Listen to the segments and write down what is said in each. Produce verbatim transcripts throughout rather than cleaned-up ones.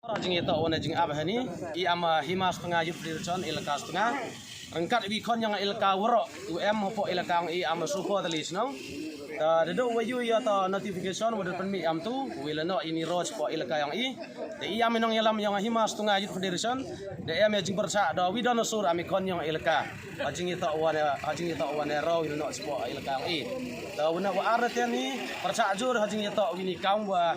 Ha jingyatoh wa na jingap hani, i am, ah, Hima Sutnga Youth Federation Elaka Sutnga. Ryngkat wi khon yong Elaka waroh, u em hapoh Elaka yong i am Supo Dali Shnong. Ta da dooh wa yoo ya ta notification wa da pynmih am tu, wi la noh ini ro chapoh Elaka yong i. Da i am i nongyalam yong Hima Sutnga Youth Federation, da em ya jingpyrchah da wi don asur am i khon yong Elaka. Ha jingyatoh wa na, ha jingyatoh wa na ro wi la noh chapoh Elaka yong i. Ta wa na wa ar ten ni, pyrchah jur ha jingyatoh wi ni kam wa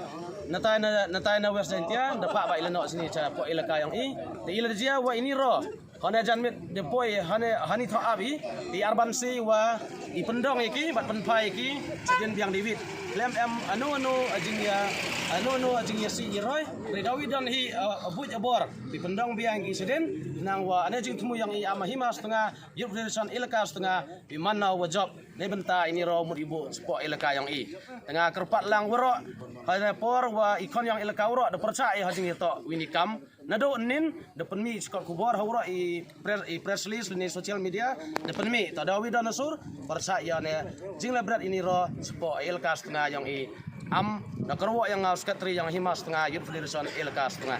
natai na, natai na West Jaintia, da pah wa i la noh chini chapoh Elaka yong i. Ta i la jia wa ini ro. Hane jan mit de poi, hane, hani thoh abi, i arban si wa i pyndong iki, bat pynphai iki, chadien biang David. Klem em anu anu ajing ya, anu anu ajing ya si i roi, ri dawi don hi, uh, abuj abor, i pyndong biang iki chadien, nang wa ane jingthmu yong i am Hima Sutnga Youth Federation Elaka Sutnga, i man na wa jop, ne bynta ini ro mut i buh chapoh Elaka yong i. Tanga kyrpad lang waroh, hane por wa i khon yong Elaka waroh, da pyrchah i ha jingyatoh wi ni kam, Nadooh nin, da pynmih chikot khubor ha waroh i press, i press release lane social media, da pynmih, ta da wi don asur, pyrchah ya ne, jingleh bret ini ro, chapoh Elaka Sutnga yong i, am, da kyrwoh yong nga u secretary yong Hima Sutnga Youth Federation Elaka Sutnga.